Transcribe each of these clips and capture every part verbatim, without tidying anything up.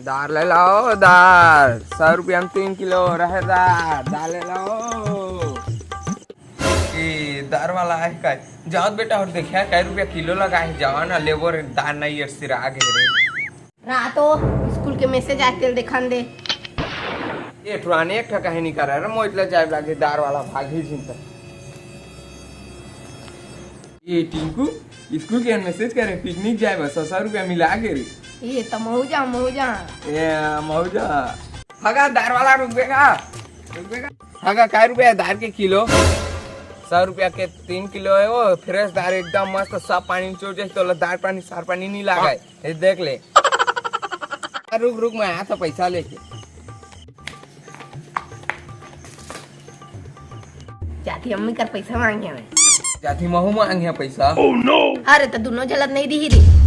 दार ले लाओ, दार। सौ रुपया में तीन किलो रहे दार, दार ले लाओ। ए, दार वाला आए का? जाओ बेटा, अउ देखिया, कै रुपया किलो लगा हे, जावा ना, लेबो रे, दार नहीं, ये सिरा गे रे। रहा तो, स्कूल के मैसेज आए, तेला देखान दे। ए, ठुराने एक ठा कहे नहीं करा रे, मोइतला जाए लागे, दार वाला भागी चिंता। ए टिंकू, स्कूल के मैसेज करे, पिकनिक जाए बस, सौ रुपया मिला के रे। ए, त महू जा, महू जा। ए, महू जा। हगा, दार वाला रुक बेगा, रुक बेगा। हगा, कै रुपया दार के किलो? सौ रुपया के तीन किलो है वो, फ्रेश दार, एकदम मस्त, सब पानी निचोड़ जाए, तो दार पानी, सार पानी नहीं लागे। ए, देख ले। रुक, रुक, मैं आया था पैसा लेके। जाती अम्मी कर पैसा मांगे हवे। जाती महू मांगे पैसा। अरे, त दुनो झला नहीं दिही रे।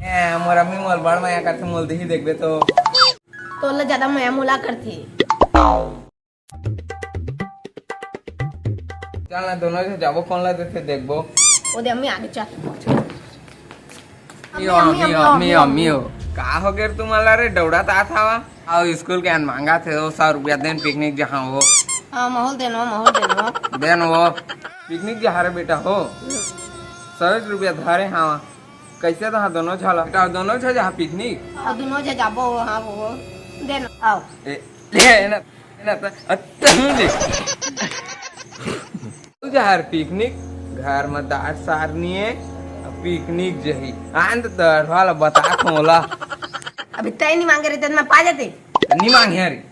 ए, मोर अम्मी मोल बड़ माया करथे, मोल दिही देखबे तो। तोला ज्यादा माया मोला करथे। चल ना, दोनों झन जाबो, कौन ला देथे देखबो। ओ दे अम्मी आगे चल। मियो, अम्मी, अम्मी, मियो, अम्मी, मियो, मियो। का हो गे तुमन ला रे, डौड़ा तात हवा? अउ स्कूल के अन मांगा थे, ओ सौ रुपया देन, पिकनिक जहाँ हो। हाँ, महू ल देन वो, महू ल देन वो। देन वो, पिकनिक जहाँ रे बेटा हो। सौ रुपया धरे हाँ, कैसे तहाँ दोनों झला? बेटा, दोनों झ जहाँ पिकनिक। हाँ, दोनों झ जाबो, हाँ, वो, देन, आओ। ए, ले ना, ले ना, त, अ, तू दे। तू जहर पिकनिक, घर में दार सार नहीं है, अब पिकनिक जही। आन तो दर वाला बता खोला। अभी तय नहीं मांगे रे, तेन में पा जाते। नहीं मांगे रे।